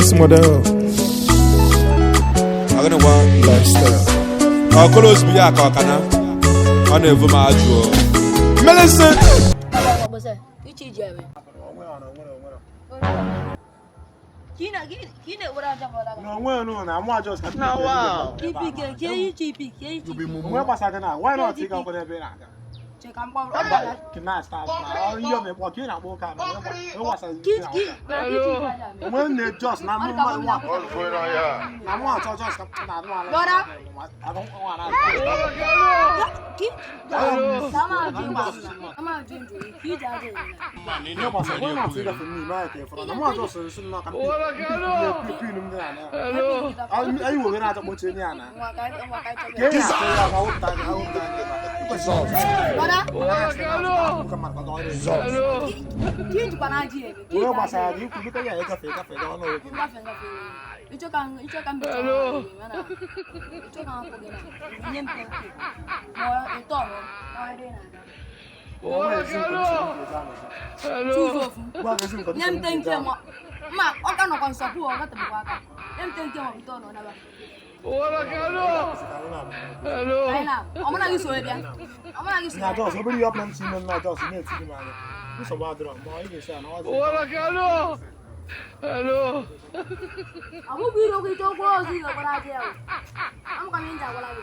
S model Agịnịkwa lifestyle. Ọkụlụ ozugbo ya ka ọkana ọ na-evu m ajụ Millicent. Onwe gbasara gị na why not ị ga-akwado ebe ị na-aga? Kidnap stars na ọ ihe omekpọ ka ị na-akpọ ụka na onwe gbasara gị na ụka. Onwe nne Jos na mụ nwa na mụ achọ Jos ka na anụ ala. Anụ nwa na ihe gbasara why not ịgafe mmiri mee ka ịfọrọ na mụ achọ sịrị sị nnọọ ka pin m dị na ya. Anyị were na-achọ kpochie ya na. Ka ị na-achọ ya ka wepụta gị wepụta gị ebe a. Onwe gbasara gị ikwu biko ya ịgafe ịgafe gaa ọnụ gị. Onwe ezi nke Gwa gị ezi nke Nye m tenke ma ma ọ ka nọkwa nsọpụ ọ gatebekwa aka. Nye m tenke ma bute ọnụ naba. Anyị na ọ mụ na gị so bịa. Ọ mụ na gị so Na bịa. Jos, obere ihe ọbụla m si ime na Jos na-etiri m anya. Nsogbu adịrọ ma ị ga-esi ya na ọ dị. Ọ bụghị ire okwu ite okwu ọzọ ị ga-agwara aja ya. Amụkwa m ihe m ji agwara gị.